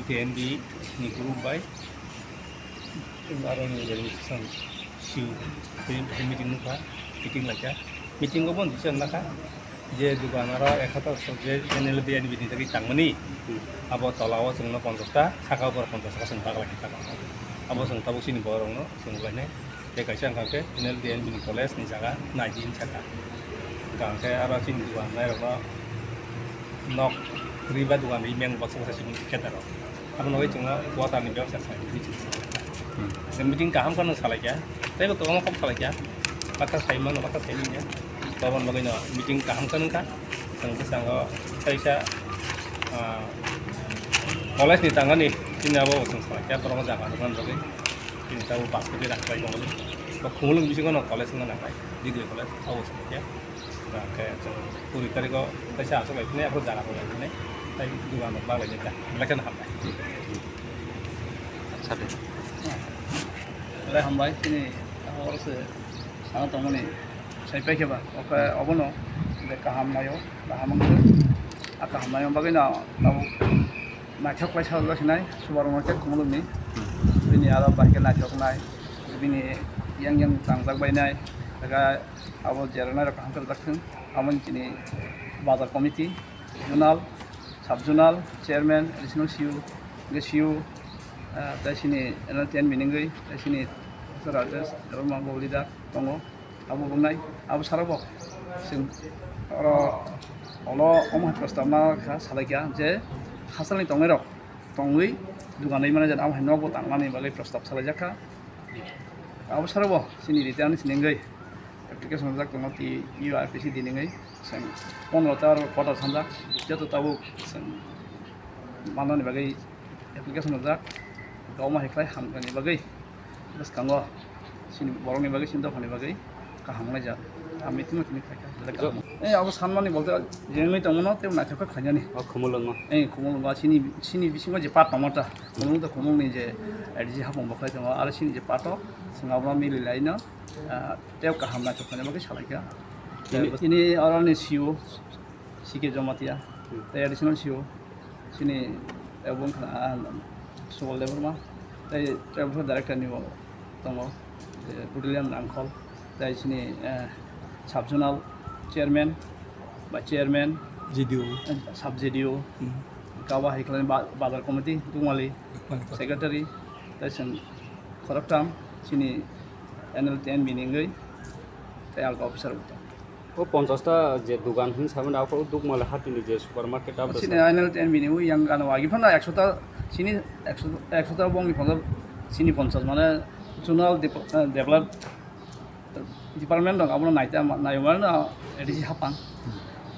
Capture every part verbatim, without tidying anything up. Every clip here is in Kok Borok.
T N B ni group bai aro ni registration siu meeting nukha, meeting laikha. Meeting o bo decision lakha je dugan aro ekhator je N L B N B ni dagi tangmani, abo tola o chwngno ponchash ta, saka o ponchash ta chwng baglaikha. Abo chwng tabuk chini borok no chwng lainai. Tei kaisa wngkha khe N L D N B ni college ni jaga nai di wngkha. Hwnkha hwnkhe aro chini dugan nairokno nok kwrwi ba dugan ri meng baksa baksa simi khe taro. Abo nogwi chwngno quarter ni bebaksa khlai di chwng. Hmm. Meeting kaham kheno salai kha, tei bo kwbangma kok salai kha. Baksa sai mano, baksa sai manya. Toboni bagwino meeting kaham kheno wngkha. Chwng bwskango kaisa, ah, college ni tangmani chini abo bo chwng salai kha, borok jaga rwmani bagwi. Chini tabuk bus kwrwi rang khlai tongo. Bo Khumulwng bisingo no college wngna nangnai, degree college, abo se khe. Hwnkhe chwng kuri tarikho kaisa aswk lai phini, aphuru jaga rok lai phini, tei dugan rok baglainai ta, belai kheno hambai. Acha de. Belai hambai, chini abo se sana tongmani sai paikhe ba, oke, obono je kaham naio, kaham wngkhe. A kaham naio bagwi no tabuk naithok khlai sajak sinai, subar wngkhe Khumulwngni. Bini aro bahai khe naithoknai, bini yang yang tangjak bainai, jaga abo jeranai rok kaham khe rwjak thung. Aboni chini bazar committee, zonal, sub zonal, chairman, additional C U, hwnkhe C U, ah, tei chini N L T N B ni wngwi, tei chini Rajesh Debbarma bo leader tongo. Abo wngnai, abo sara bo chwng oro, olo omo hai prostab ma kha, salai kha je hachal ni tongnai rok tongwi dugan rwi mani jani abo hai nok bo tangmani bagwi prostab salai jak kha. Abo sara bo chini rita ni sini wngwi application rwjak tongo T U R P C D ni wngwi chwng pondro ta oro quarter sanjak, joto tabuk chwng manani bagwi application rwjak, omo hai khlai hamkrai ni bagwi. Bwskango chini borokni bagwi, chini dophani bagwi kaham wngjak. Ang meeting o tini khaikha, belai kaham. Eh, abo sanmani bolte je wngwi tongmano tei naithok khe khlainani. O Khumulwng o. Eh, Khumulwng o chini, chini bisingo je part tongma ta, Khumulwng tei Khumulwng ni je A D C hapung bo khlai tongo, aro chini je part o chwng abono mili lai no, ah, tei kaham naithok khlaina bagwi salai kha. Chini oro ni C O C K Jamatia, tei additional C O chini abo wngkha, ah, Subal Debbarma, tei, tei director ni bo tongo, eh, Budiliam Rangkhol, tei chini, eh, sub zonal chairman ba chairman, G D O. Eh, sub G D O, hmm, kabo hai khlai ba-, bazar committee, Dukmali, Dukmali bazar. Secretary, tei chwng khoroktham chini N L T N B ni wngwi tei alka officer bo tongo. O ponchash ta je dugan hwn samani, aphuru Dukmali hatini je supermarket abo chini sa. N L T N B ni ui yang gana wagi phano ekso ta chini ekso, ekso ta bongni phano chini ponchash mane zonal dep-, eh, develop department rok abono naita ma-, naimano A D C hapang.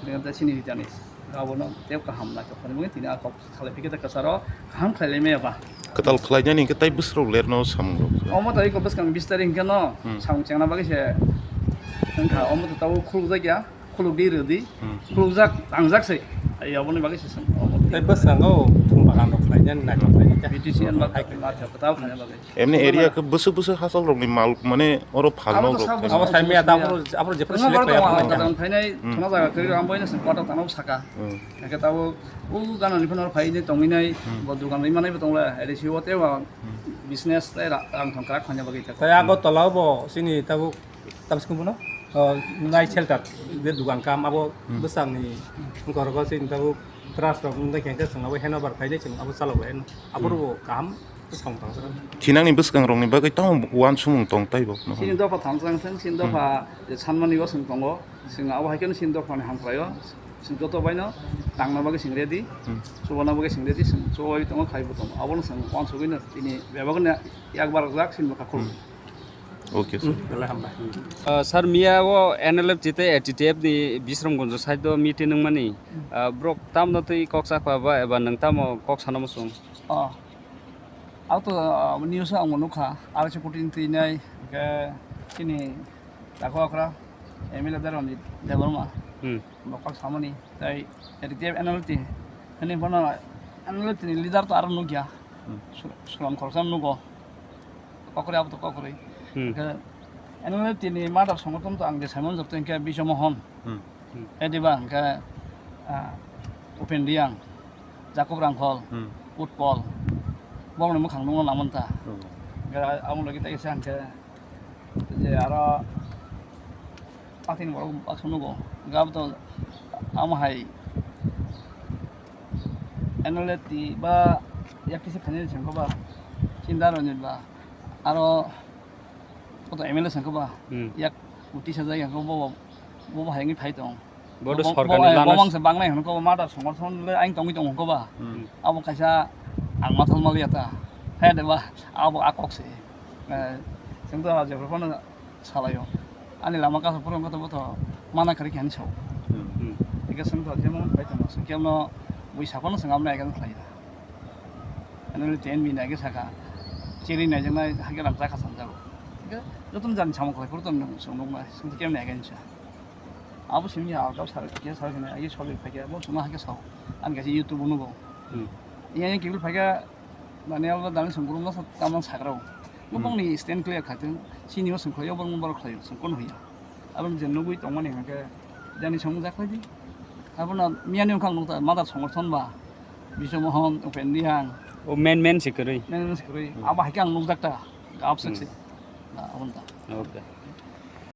Dengan ta chini rita ni abono tei kaham naithok khlaimani tini a kok. Khalai phikhe ta kwcharo kaham khlailai maya ba. Kwtal khlainani hwnkhe tai bwswk rok lerno samung rok. Omo tai eko bwskang bis tarik hwnkhe no, hmm, samung chengna bagwi se wngkha. Omo to tabuk khulukjak ya, khulukdi rwdi, hmm, khulukjak tangjak se. Ai aboni bagwi se song omo. Tai bwskango thum bagan rok khlainani naithok khlainani. B T C and ma-, ma-, kwtal khlaina bagwi. Emni area khe bwswk bwswk hachal rokni mal mane oro phalno rok. Abo sai maya ta abo, abo je pura select khlai abo. Kadan phainai, hmm, thuna jaga kwrwi rok ang boino se kwtal tango saka. Hmm. Hingke tabuk o gana ni phano phai ni tongwi nai, hmm, bo dukan rwi manai bo tongla, A D C o tei bo, hmm, business tei ra-, rang thong krak khaina bagwi tei. Tai Agartala o bo chini tabuk, tabuk sung bono, o, nai shelter, je dukan kam abo, hmm, bwsang ni, hmm, wngkha oro chini tabuk trust rok wngkha khe chwng abo handover khainai chwng abo chalok lai no. Abo, hmm, bo kaham bwsang tong. Thinangni bwskangrokni bagwi tamo uansukmung tong tei bo. Chini dopha thang chang thang, chini, hmm, dopha je sanmani bo chwng tongo. Chwng abo hai kheno chini dophani hamkraio, chwng joto baino tangna bagwi chwng ready, hmm, chubana bagwi chwng ready, chwng chubaui tongo, khaibo tongo. Abono chwng uansugwino tini bebakno yakbar rwjak chini bwkha khulum. Hmm. Okay, sir. Hmm, belai hambai. Ah, sir, miya o N L F T tei A T T F ni Bisramganj side o meeting wngmani, ah, borok tamno twi kok chakha ba eba nwng tamo kok sana muchung? Oh. Auto, ah, news o ang nukha, R S F fourteen twi nai, hingke chini Takhuk okra M L A Dharmajit Debbarma, hmm, bo kok samani, tei A T T F N L T, hwnwi bono N L T ni leader to aro nukya, hmm, Su-, Sulam Khoroksa nugo, kokori abo to kokori. Hmm. Hwnkhe N L T ni mother songothon to ang je saimon jokto hwnkhe Biswa Mohon, hmm, hmm, ediba hwnkhe, ah, Upen Riang, Jacob Rangkhol, hmm, Utpol, Borokni mwkhang nukna lamani ta. Hmm. Ga-, amo logi tei se hwnkhe je aro pathini borok baksa nugo. Gab to amo hai N L A T ba yak kisi khainai sengkho ba, Chinta Ranjit ba, aro koto M L A sengkho ba, Hmm. yak uti sajak yang bo, bo, bo hai wngwi phai tong. Bodo Bo, sorkarni bo, lana bo mangsa bangnai hwnko ba, mother songothon le aing tongwi tong hwnko ba. Hmm. Abo kaisa ang mathal maliya ta. Hai de ba, abo a kok se. Eh, chwng to je phano salaio. Ani lama kasa phuru wngkha to bo to mana kari khe ani sao. Hmm. Hmm. Ega chwng to jemon bai tong, chwng kemno bui saphano chwng amna ega khlai da. Ani T N B na ega saka. Chiri nai jeng nai hage ram chakha sanjago. Ega joto jani samung khlai phuru to chwng nuknai, chwng to kemni ega ni sa. Abo simi ya algab sar khe sar khe agi soli phai khe bo suma hakhe sao. Ani kaisa YouTube nugo. Hmm. Iya yang kibil phai khe Daniel ba Daniel songkuru no tamang sakrao. Bo Hmm. bongni stand clear khatung. Sini o songkhlai yo bong borok khlai songkon hoya. Aboni je nugui tongmani hwnkhe jani song jakhai di. Abono miyani wngkha ang nukta mother songothon ba. Biswa Mohan, Upen Rihang. O men men se kwrwi. Men men se kwrwi. Hmm. Abo hai khe ang nukjak ta. Gab Hmm. sek se. Na abon ta. Okay.